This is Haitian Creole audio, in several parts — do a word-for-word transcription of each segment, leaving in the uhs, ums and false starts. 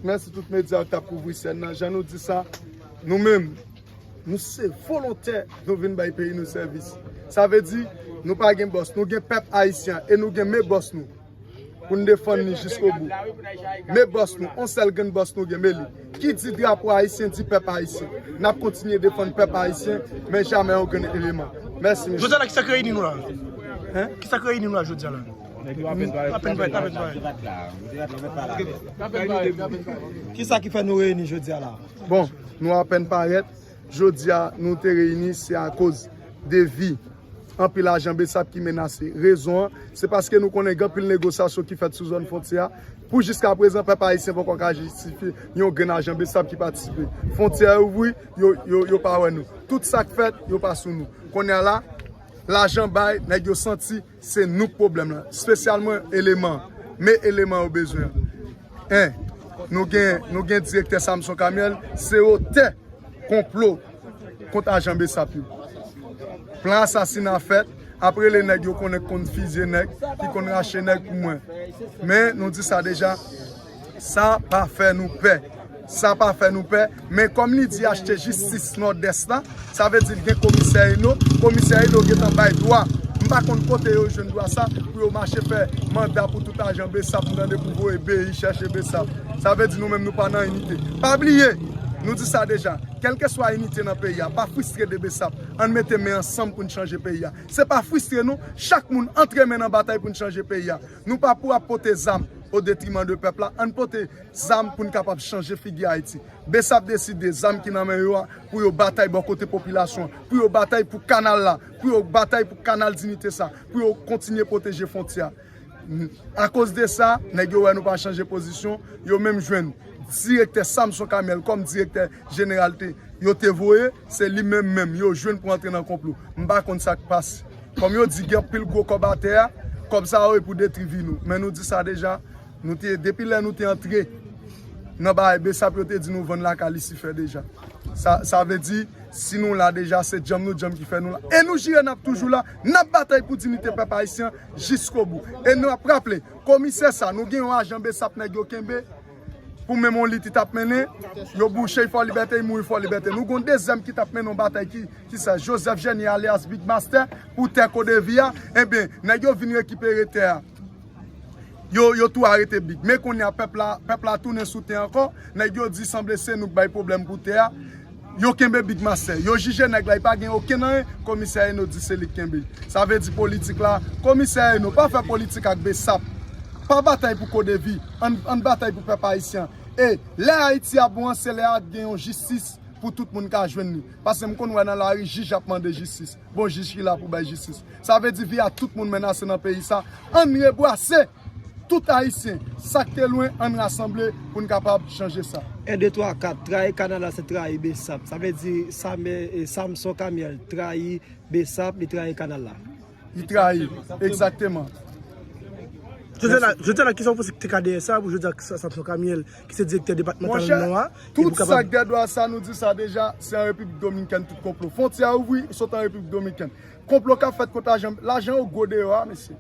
Mèsi tout medya k t ap kouvri sèn nan. Jan nou di sa, nou menm, nou se volontè, nou vin bay peyi nou sèvis. Sa vle di, nou pa gen bòs, nou gen pèp ayisyen e nou gen men bòs nou pou n defann li jiskobou. Men bòs nou, on sèl grenn bòs nou gen, men li. Ki di drapo ayisyen, di pèp ayisyen. N ap kontinye defann pèp ayisyen, men jamè yon grenn eleman. Mèsi, mesye. Jodi a la, kisa k reyini nou la? Hein? Kisa k reyini nou la jodi a la? Apèn parèt, apèn parèt. Kisa ki fè nou reyini jodi a la? Bon, nou apèn parèt. Jodi a, nou te reyini, se akoz de vi anpil ajan besap ki menase. Rezon an, se paske nou konnen gen anpil negosyasyon ki fèt sou zòn fwontyè a. Pou jiska prezan, pèp ayisyen poko ka jistifye yon grenn ajan besap ki patisipe. Fwontyè a ouvri, yo, yo, yo pa wè nou. Tout sa k fèt, yo pa sou nou. Kounye a la, lajan bay, nèg yo santi se nou k pwoblèm lan, espesyalman eleman, men eleman yo bezwen an. En, nou gen, nou gen direktè Samson Camille, se otè konplo kont ajan besap yo. Plan asasina fèt, ap rele nèg yo konnen k konn fizye nèg, ki konn rache nèg pou mwen. Men, nou di sa deja, sa pa fè nou pè. Sa pa fè nou pè, men kòm li di achte jistis Nòdès la, sa vle di l gen komisè Eno, komisè Eno gentan bay dwa. M pa konn kote yo jwenn dwa sa pou yo mache fè manda pou tout ajan besap, m tande pou voye beyi chèche besap. Sa vle di nou menm nou pa nan inite. Pa bliye, nou di sa deja, kèlkeswa inite nan peyi a, pa fristre de besap. Ann mete men ansanm pou n chanje peyi a. Se pa fristre non, chak moun antre men nan batay pou n chanje peyi a. Nou pa pou ap pote zam o detriman de pèp la, ann pote zam pou n kapab chanje figi Ayiti. Besap deside zam ki nan men yo a pou yo batay bò kote popilasyon an, pou yo batay pou kanal la, pou yo batay pou kanal Dinite sa, pou yo kontinye pwoteje fwontyè a. Akoz de sa, nèg yo wè nou pa chanje pozisyon, yo menm jwenn direktè Samson Camille kòm direktè jeneral te, yo te voye, se li menm menm yo jwenn pou antre nan konplo. M pa konn sa k pase. Kòm yo di gen anpil gwo kòb atè a, kòb sa yo e pou detri vi nou. Men nou di sa deja, nou te, depi lè nou te antre nan bagay besap, yo te di nou vann lakay Lisifè deja. Sa, sa vle di, si nou la deja, se djanm nou djanm ki fè nou la. E nou jire n ap toujou la, n ap batay pou dinite pèp ayisyen jiskobou. E nou ap raple, komisè sa, nou gen yon ajan besap nèg yo kenbe, pou menm yon lit li t ap mennen, yo bouche l Fò Libète, li mouri Fò Libète. Nou gen yon dezyèm ki t ap mennen yon batay ki, ki sa, Joseph Genie alyas Big Master, pou tè Kodevi a, ebyen, nèg yo vin rekipere tè a. Yo, yo tou arete Big. Men kounye a, pèp la, pèp la tounen sou tè ankò, nèg yo di sanble se nou k bay pwoblèm pou tè a. Yo kenbe Big Master. Yo jije nèg la, li pa gen okenn anyen, komisè Eno di se li k kenbe. Sa vle di politik la, komisè Eno, pa fè politik ak besap. Pa batay pou Kodevi, ann, ann batay pou pèp ayisyen. E lè Ayiti ap bon an, se lè a gen yon jistis pou tout moun ka jwenn li. Paske m konn wè nan lari, jij ap mande jistis. Bon, jij ki la pou bay jistis. Sa vle di vi a tout moun menase nan peyi sa. Ann rebrase! Tout Ayisyen, sa k te lwen, ann rasanble pou n kapab chanje sa. En, de, twa, kat, trayi kanal la, se trayi besap. Sa vle di, Sam-, e, Samson Camille trayi besap, li trayi kanal la. Li trayi, egzakteman. Jodi a la, jodi a la, kisa w panse ki te ka dèyè sa, pou jodi a Samson Camille, ki se direktè depatmantal Nò a, e pou kapab... Monchè, tout sa k dèyè dwa sa, nou di sa deja, se an Repiblik Dominikèn tout konplo. Fwontyè a ouvri, sot an Repiblik Dominikèn. Konplo k ap fèt kont lajan, lajan yo gwo deyò a, mesye.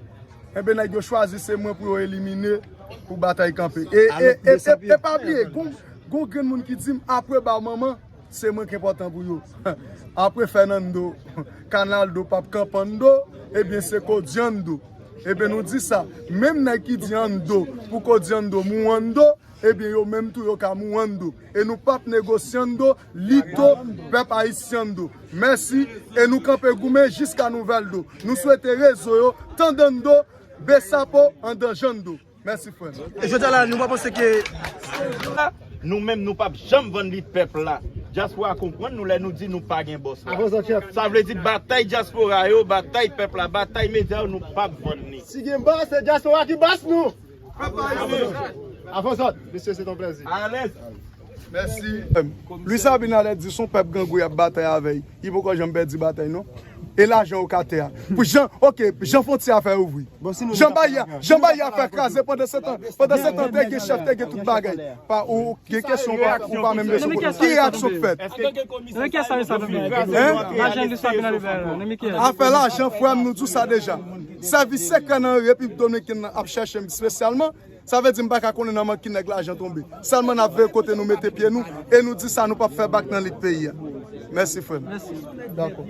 Enben, nèg yo chwazi se mwen pou yo elimine, pou batay kanpe. E, e, e, e, e pa bliye, gon, gon grenn moun ki di m, apre ba w manman, se mwen k enpòtan pou yo. Apre Fernando, Canaldo p ap kanpe Ando, ebyen se Codiando. Ebyen nou di sa, menm nèg ki di Ando, pou Codiando mouri Ando, ebyen yo menm tou yo ka mouri Ando. E nou p ap negosye Ando, Lito, pèp ayisyen Ando. Mèsi, e nou kanpe goumen jiska nouvèl do. Nou swete rezo yo tande Ando, Besapo, andan Jando. Mèsi, frè m. E jodi a la, nou pa panse ke... Nou menm, nou p ap janm vann lit pèp la. Dyaspora konprann nou lè nou di nou pa gen bòs la. Sa vle di batay dyaspora yo, batay pèp la, batay medya yo, nou p ap vann li. Si gen bòs, se dyaspora ki bòs nou. Avans zòt, mesye, se ton plèzi. Alèz. Mèsi. Luis Abinader di son pèp grangou y ap batay avè l. Li poko janm pèdi batay non. E lajan yo ka tè a. Pou jan, oke, jan fwontyè a fè ouvri. Jan bay a, jan bay a fè kraze pandan se tan, pandan se tan te gen chèf, te gen tout bagay. Pa ou gen kesyon ou pa, ou pa menm bezwen poze. Ki reyaksyon k fèt? Nan kiyès sa yo sa fè? Hein? Lajan Luis Abinader bay la, nan men kiyès? Afè lajan, frè m, nou di w sa deja. Sèvis sekrè nan Repiblik Dominikèn nan ap chèche m espesyalman. Sa vle di m pa ka konnen nan men ki nèg lajan tonbe. Sèlman n ap veye kote nou mete pye nou e nou di sa nou p ap fè bak nan lit peyi a. Mèsi, frè m. Dakò.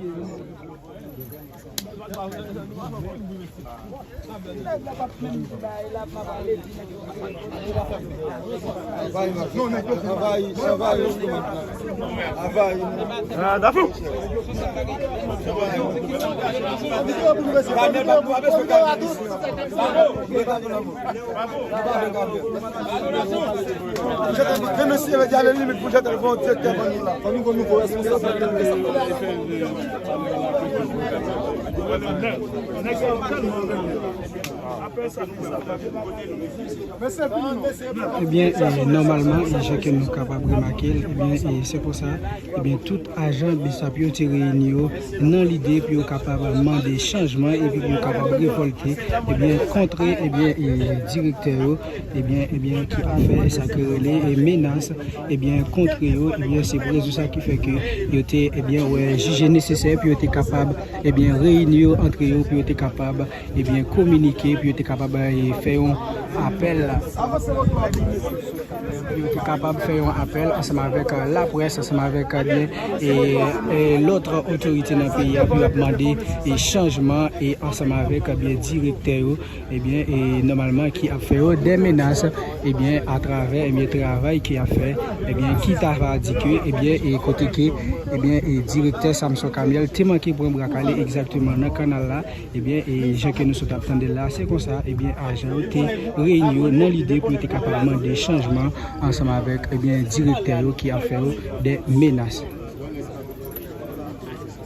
Ebyen, e, nòmalman, e, jan ke nou kapab remake l, ebyen, e, se konsa, ebyen, tout ajan BSAP yo te reyini yo nan lide pou yo kapab mande chanjman epi pou yo kapab revòlte, ebyen, kontre, ebyen, e, direktè yo, ebyen, ebyen, ki ap fè sa ke rele, e, menas, ebyen, kontre yo, ebyen, se pou rezon sa ki fè ke yo te, ebyen, wè, jije nesesè pou yo te kapab, ebyen, reyini yo antre yo pou yo te kapab, ebyen, kominike, pou yo te kapab, e, fè yon apèl, pou yo te kapab fè yon apèl ansanm avèk, e, laprès, ansanm avèk, ebyen, e, e, lòt otorite nan peyi a pou y ap mande, e, chanjman, e, ansanm avèk, ebyen, direktè yo, ebyen, e, nòmalman ki ap fè yo dè menas, ebyen, atravè, ebyen, travay ke y ap fè, ebyen, ki ta va di ke, ebyen, e, kote ke, ebyen, e, direktè Samson Camille te manke pran bra kale egzakteman nan kanal la, ebyen, e, jan ke nou sot ap tande la, se konsa, ebyen, ajan yo te reyini yo nan lide pou yo te kapab mande chanjman ansanm avèk, ebyen, direktè yo ki ap fè yo dè menas.